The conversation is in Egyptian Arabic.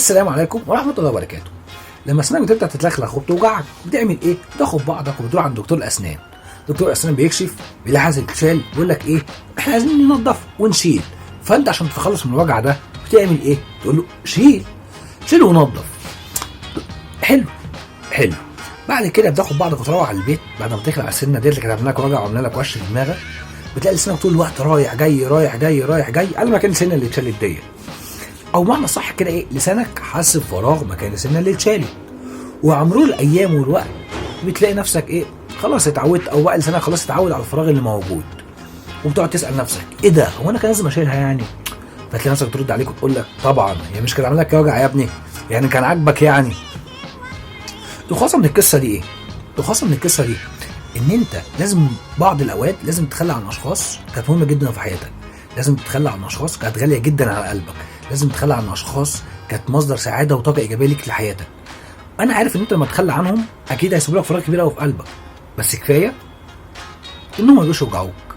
السلام عليكم ورحمة الله وبركاته. لما اسنانك بتبدا تتلخلخ وبتوجعك بتعمل ايه؟ بتاخد بعضك وبتروح عند دكتور الاسنان. دكتور الاسنان بيكشف، بيلاقي حاجة تتشال، بيقول لك ايه؟ احنا عايزين ننضف ونشيل. فانت عشان تتخلص من الوجع ده بتعمل ايه؟ تقول له شيل شيل ونضف. حلو حلو. بعد كده بتاخد بعضك وتروح على البيت. بعد ما تخلع السنة ديت اللي كانت عامله لك وجع وعامله لك وش في دماغك، بتلاقي لسانك طول الوقت رايح جاي رايح جاي رايح جاي على مكان السنة اللي اتشالت ديت. او معنى صح كده ايه؟ لسانك حس بفراغ مكان السنة اللي اتشالت. ومع مرور الايام والوقت بتلاقي نفسك ايه؟ خلاص اتعودت، او بقى لسانك خلاص اتعود على الفراغ اللي موجود. وبتقعد تسال نفسك ايه ده؟ هو انا كان لازم اشيلها يعني؟ فتلاقي نفسك ترد عليك وتقول لك طبعا هي مش كان عامل لك وجع يا ابني؟ يعني كان عاجبك يعني؟ الخلاصة من القصة دي ايه؟ الخلاصة من القصة دي ان انت لازم بعض الاوقات لازم تتخلى عن اشخاص كانت مهمة جدا في حياتك، لازم تتخلى عن اشخاص كانت غالية جدا على قلبك، لازم تتخلى عن اشخاص كانت مصدر سعادة وطاقة ايجابية ليك لحياتك. انا عارف ان انت لما تتخلى عنهم اكيد هيسيبوا لك فراغ كبير قوي في قلبك، بس كفاية انهم ما يبقوش يوجعوك.